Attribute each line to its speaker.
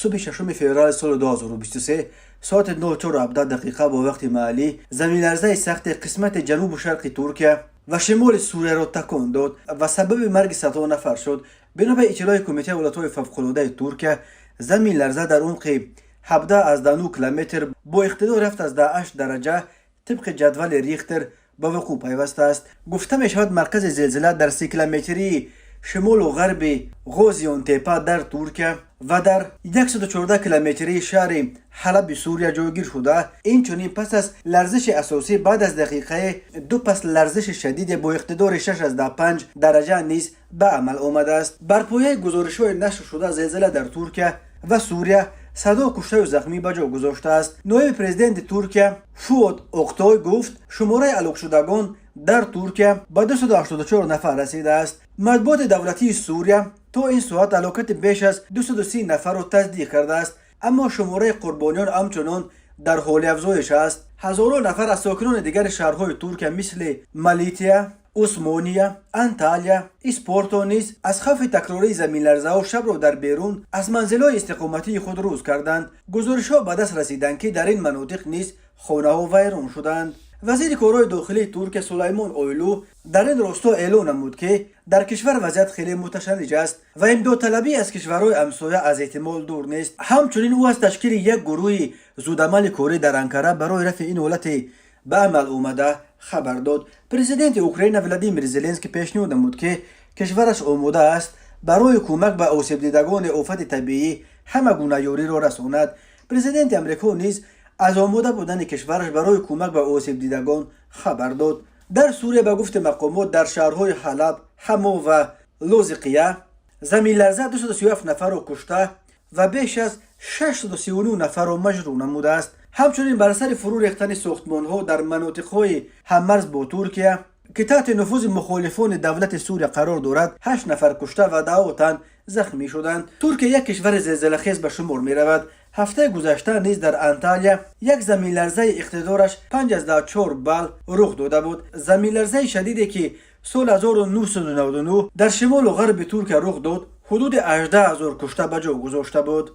Speaker 1: Субҳи 6 феврали соли 2023 соати 04:17 дақиқа бо вақти маҳаллӣ заминларзаи сахте қисмати ҷанубу шарқи Туркия ва шимоли Сурияро такон дод ва сабаби марги садҳо нафар шуд. Бино ба иттилои Кумитаи ҳолатҳои фавқулодаи Туркия, заминларза дар умқи 17,9 километр бо иқтидори 7,8 дараҷа тибқи ҷадвали Рихтер ба вуқӯъ пайвастааст. Гуфта мешавад, маркази зилзила дар 30 километрии шимолу ғарби Ғозиантепа дар Туркия ва дар 114 километрии шаҳри Ҳалаби Сурия ҷойгир шуда, инчунин пас аз ларзиши асосӣ баъд аз дақиқае ду пас ларзиши шадиде бо иқтидори 6,5 дараҷа низ ба амал омадааст. Бар пояи гузоришҳои нашр шуда, зилзила дар Туркия ва Сурия садҳо куштаю захмӣ ба ҷо гузоштааст. Ноиби президенти Туркия Фуод Октой гуфт, шумораи ҳалокшудагон дар Туркия ба 284 нафар расидааст. Матбуоти давлатии Сурия то ин соат ҳалокати беш аз 230 нафарро тасдиқ кардааст, аммо шумораи қурбониён ҳамчунон дар ҳоли афзоиш аст. Ҳазорон нафар аз сокинони дигари шаҳрҳои Туркия, мисли Малития, Усмония, Анталия, Испорто низ аз хавфи такрории заминларзаҳо шабро дар берун аз манзилҳои истиқоматии худ рӯз карданд. Гузоришҳо ба даст расиданд, ки дар ин манотиқ низ хонаҳо вайрон шуданд. Вазири корҳои дохилии Туркия Сулаймон Сойлу дар ин росто эълон намуд, ки дар кишвар вазъият хеле муташанниҷ аст ва имдодталабӣ аз кишварҳои ҳамсоя аз эҳтимол дур нест. Ҳамчунин ӯ аз ташкили як гурӯҳи зудамали корӣ дар Анкара барои рафъи ин ҳолате ба амал омада хабар дод. Президенти Украина Владимир Зеленский пешниҳод намуд, ки кишвараш омода аст барои кӯмак ба осебдидагони офати табиӣ ҳама гуна ёриро расонад. Президенти Амрико низ аз омода будани кишвараш барои кӯмак ба осебдидагон хабар дод. Дар Сурия, ба гуфти мақомот, дар шаҳрҳои Ҳалаб, Ҳамо ва Лозиқия заминларза 237 нафарро кушта ва беш аз 639 нафарро маҷрӯҳ намудааст. Ҳамчунин бар сари фурӯ рехтани сохтмонҳо дар манотиқҳои ҳаммарз бо Туркия, ки таҳти нуфузи мухолифони давлати Сурия қарор дорад, ҳашт нафар кушта ва даҳҳо тан захмӣ шуданд. Туркия як кишвари зилзилахез ба шумор меравад. Ҳафтаи гузашта низ дар Анталия як заминларзаи иқтидораш 5,4 балл рух дода буд. Заминларзаи шадиде, ки соли 1999 дар шимолу ғарби Туркия рух дод, ҳудуди 18 000 кушта ба ҷо гузошта буд.